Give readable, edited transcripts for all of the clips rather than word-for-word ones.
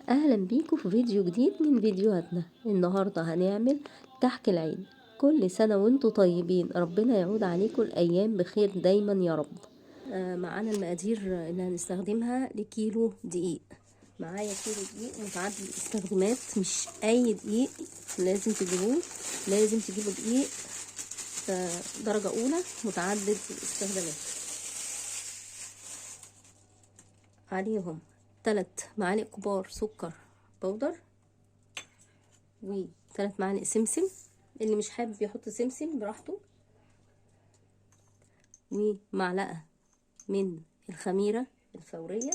اهلا بيكم في فيديو جديد من فيديوهاتنا. النهاردة هنعمل كحك العيد. كل سنة وانتم طيبين، ربنا يعود عليكم الايام بخير دايما يا رب. معانا المقادير اللي هنستخدمها لكيلو دقيق. معايا كيلو دقيق متعدد الاستخدامات، مش اي دقيق لازم تجيبوه، لازم تجيبوا دقيق درجة اولى متعدد الاستخدامات. عليهم 3 معالق كبار سكر بودر، و3 معالق سمسم، اللي مش حابب يحط سمسم براحته، ومعلقة من الخميرة الفورية،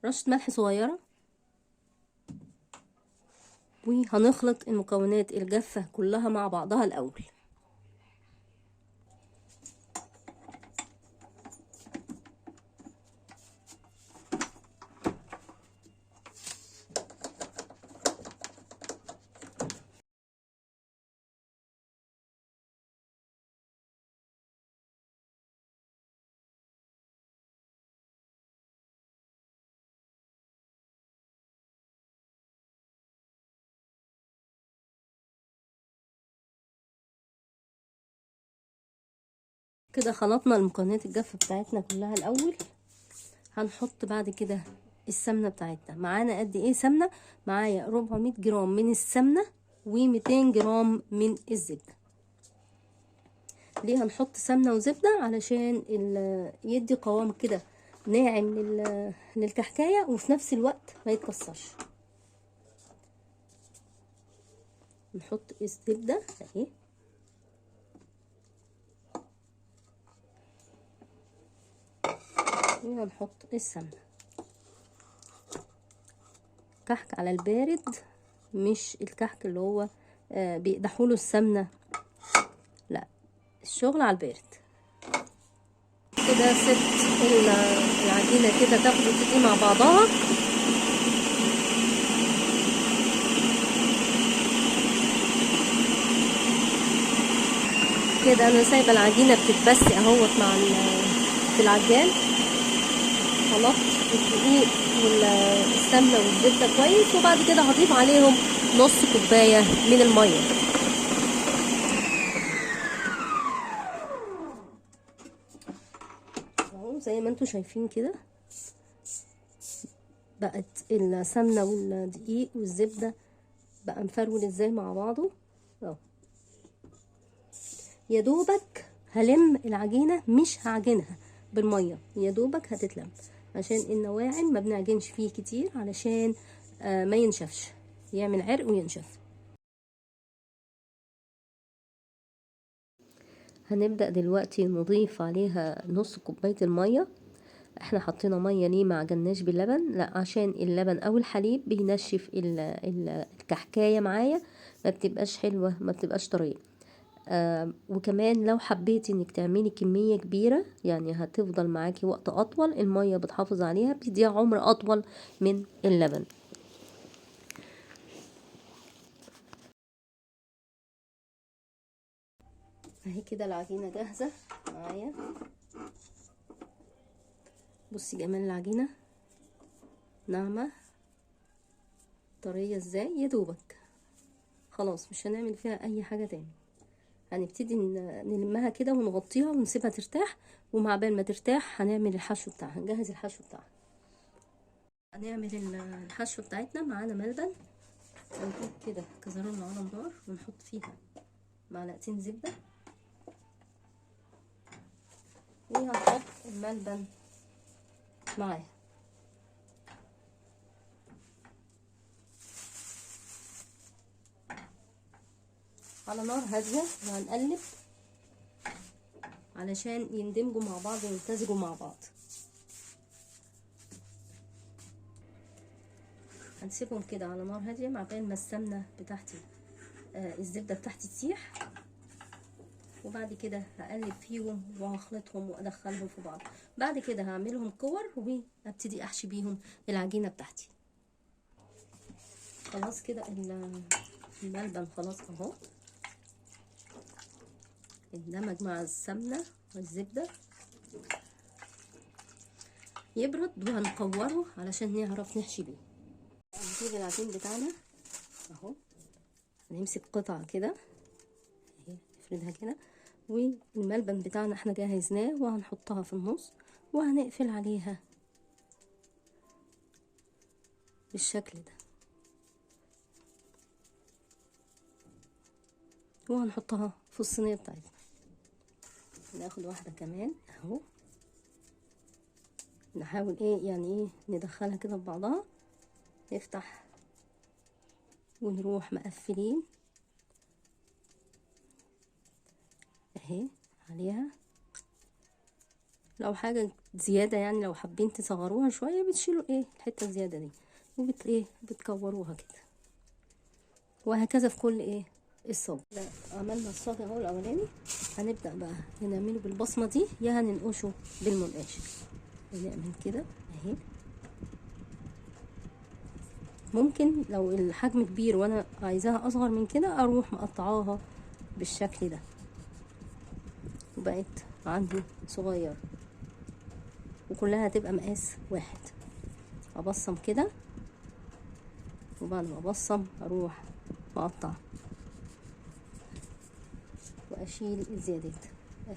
رشة ملح صغيرة. وهنخلط المكونات الجافة كلها مع بعضها الأول. كده خلطنا المكونات الجافة بتاعتنا كلها الأول. هنحط بعد كده السمنة بتاعتنا. معانا قد ايه سمنة؟ معايا 400 جرام من السمنة و200 جرام من الزبدة. ليه هنحط سمنة وزبدة؟ علشان يدي قوام كده ناعم للكحكاية، وفي نفس الوقت ما يتكسرش. نحط الزبدة اهي، وهنحط السمنة. كحك على البارد، مش الكحك اللي هو بيقدحوله السمنة، لا، الشغل على البارد. كده سبت العجينة كده تاخد وتدي مع بعضها. كده انا سايبة العجينة بتتبس اهوت مع في العجان. خلطت الدقيق والسمنه والزبده كويس، وبعد كده هضيف عليهم نص كوباية من المية. اهو زي ما انتم شايفين كده بقت السمنة والدقيق والزبده بقى مفرول ازاي مع بعضه اهو. يا دوبك هلم العجينة، مش هعجنها بالمية، يا دوبك هتتلم، عشان النواعم ما بنعجنش فيه كتير علشان ما ينشفش، يعمل عرق وينشف. هنبدأ دلوقتي نضيف عليها نص كوباية المية. احنا حطينا مية ليه؟ ما عجناش باللبن، لا، عشان اللبن او الحليب بينشف الكحكاية معايا، ما بتبقاش حلوة، ما بتبقاش طرية. وكمان لو حبيتي انك تعملي كمية كبيرة، يعني هتفضل معاكي وقت اطول، المية بتحافظ عليها، بتديها عمر اطول من اللبن. اهي كده العجينة جاهزة معايا. بصي جمال العجينة، ناعمة طرية ازاي، يا دوبك خلاص مش هنعمل فيها اي حاجة تاني. هنبتدي نلمها كده ونغطيها ونسيبها ترتاح، ومع بال ما ترتاح هنعمل الحشو بتاعها، هنجهز الحشو بتاعها. هنعمل الحشو بتاعتنا. معانا ملبن، هنجيب كده كزرونه على النار ونحط فيها معلقتين زبدة، وهنحط الملبن معاها. على نار هادية، وهنقلب علشان يندمجوا مع بعض ويمتزجوا مع بعض. هنسيبهم كده على نار هادية مع بال ما السمنة بتاعتي الزبدة بتاعتي تسيح، وبعد كده هقلب فيهم وهخلطهم وادخلهم في بعض. بعد كده هعملهم كور وابتدي احشي بيهم العجينة بتاعتي. خلاص كده الملبن خلاص اهو اندمج مع السمنة والزبدة. يبرد وهنقوره علشان نعرف نحشي بيه. هنجيب العجين بتاعنا اهو، هنمسك قطعه كده اهي، نفردها كده، والملبن بتاعنا احنا جهزناه وهنحطها في النص وهنقفل عليها بالشكل ده، وهنحطها في الصينية بتاعتنا. ناخد واحدة كمان اهو، نحاول ايه يعني ايه ندخلها كده ببعضها، نفتح ونروح مقفلين اهي عليها. لو حاجة زيادة يعني لو حابين تصغروها شوية بتشيلوا ايه الحتة الزيادة دي وبت ايه بتكوروها كده، وهكذا في كل ايه الصاج. عملنا الصاج اهو الاولاني. هنبدأ بقى نعمله بالبصمة دي يا هننقشه بالمنقاش. هنعمل كده اهي. ممكن لو الحجم كبير وانا عايزاها اصغر من كده اروح مقطعاها بالشكل ده، وبقت عندي صغيرة وكلها هتبقى مقاس واحد. ابصم كده، وبعد ما ابصم اروح مقطع واشيل الزيادات اهي.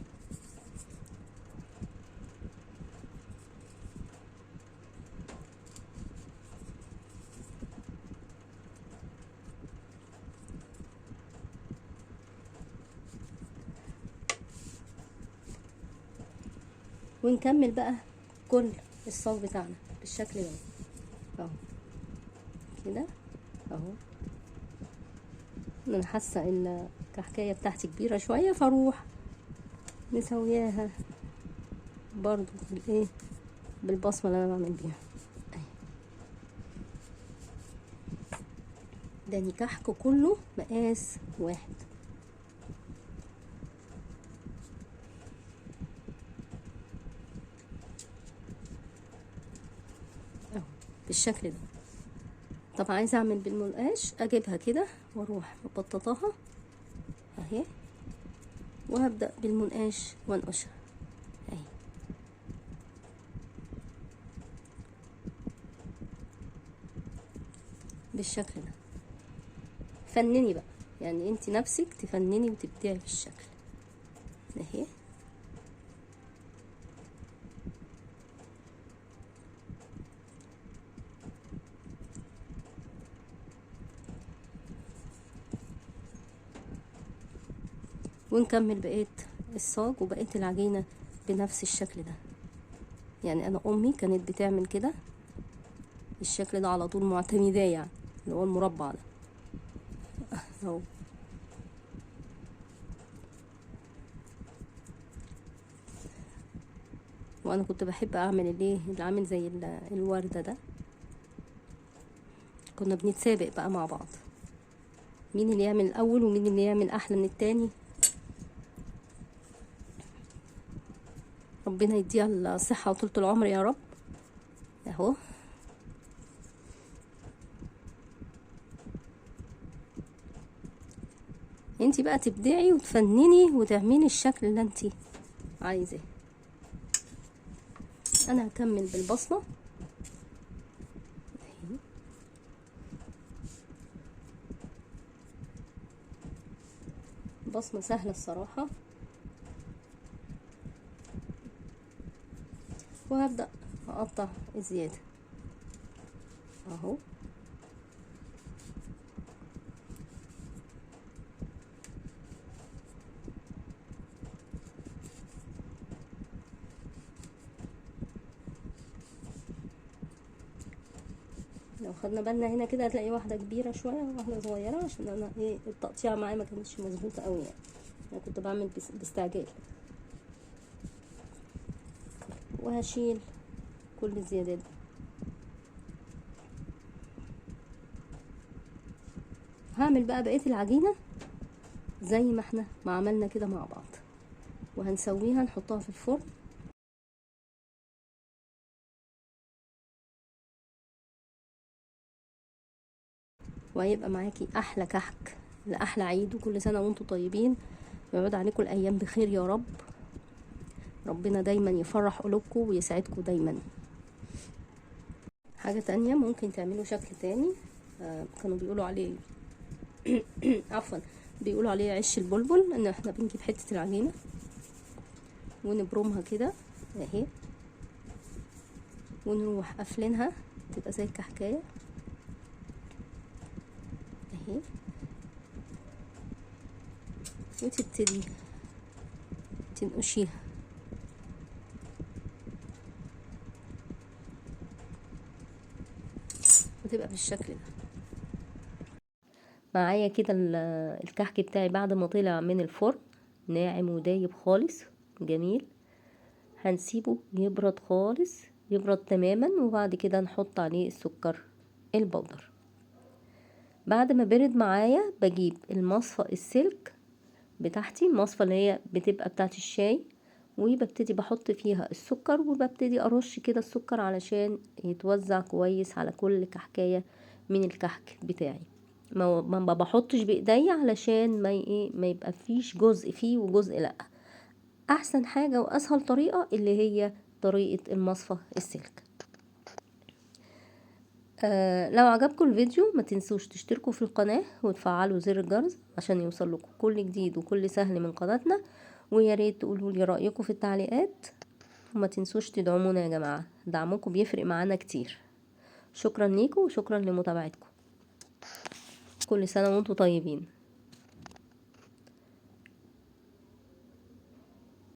ونكمل بقى كل الصاج بتاعنا بالشكل ده اهو كده اهو. انا حاسه ان الكحكايه بتاعتي كبيرة شوية، فاروح مسوياها برضو بالايه بالبصمه اللي انا بعمل بيها اهي. ده كحك كله مقاس واحد. اهو بالشكل ده. طب عايزه اعمل بالمنقاش، اجيبها كده واروح مبططاها اهي، وهبدا بالمنقاش وانقشها اهي. بالشكل ده. فنني بقى، يعني انت نفسك تفنني وتبدعي في الشكل اهي. ونكمل بقية الصاج وبقية العجينة بنفس الشكل ده. يعني انا امي كانت بتعمل كده الشكل ده على طول، معتمداه يعني اللي هو المربع ده اهو. وانا كنت بحب اعمل الايه اللي عامل زي الوردة ده. كنا بنتسابق بقى مع بعض، مين اللي يعمل الاول ومين اللي يعمل احلى من التاني. ربنا يديها الصحة وطولة العمر يا رب. اهو انتي بقى تبدعي وتفنني وتعملي الشكل اللي انتي عايزاه. انا هكمل بالبصمة اهي. بصمة سهلة الصراحة. وهبدأ اقطع الزيادة اهو. لو خدنا بالنا هنا كده هتلاقي واحدة كبيرة شوية وواحدة صغيرة، عشان انا ايه التقطيع معايا ما كانتش مظبوطة قوي، يعني انا كنت بعمل باستعجال. وهشيل كل الزيادات دي. هعمل بقى بقية العجينة زي ما احنا ما عملنا كده مع بعض، وهنسويها نحطها في الفرن. وهيبقى معاكي احلى كحك لاحلى عيد، وكل سنة وانتم طيبين، ويعود عليكم الايام بخير يا رب. ربنا دايما يفرح قلوبكم ويسعدكم دايما. حاجة تانية ممكن تعملوا شكل تاني، كانوا بيقولوا عليه عفوا بيقولوا عليه عش البلبل، ان احنا بنجيب حتة العجينة ونبرمها كده اهي، ونروح قافلينها تبقى زي الكحكاية اهي، وتبتدي تنقشيها. وتبقى بالشكل ده. معايا كده الكحك بتاعي بعد ما طلع من الفرن ناعم ودايب خالص جميل. هنسيبه يبرد خالص، يبرد تماما، وبعد كده نحط عليه السكر البودر. بعد ما برد معايا بجيب المصفى السلك بتاعتي، المصفى اللي هي بتبقى بتاعت الشاي، وببتدي بحط فيها السكر، وببتدي ارش كده السكر علشان يتوزع كويس على كل كحكاية من الكحك بتاعي. ما بحطش بايديا علشان ما يبقى فيش جزء فيه وجزء لا. احسن حاجة واسهل طريقة اللي هي طريقة المصفى السلك. لو عجبكم الفيديو ما تنسوش تشتركوا في القناة وتفعلوا زر الجرس عشان يوصل لكم كل جديد وكل سهل من قناتنا، ويا ريت تقولوا لي رأيكم في التعليقات، وما تنسوش تدعمونا يا جماعة، دعمكم بيفرق معانا كتير. شكرا ليكم وشكرا لمتابعتكم. كل سنة وانتم طيبين.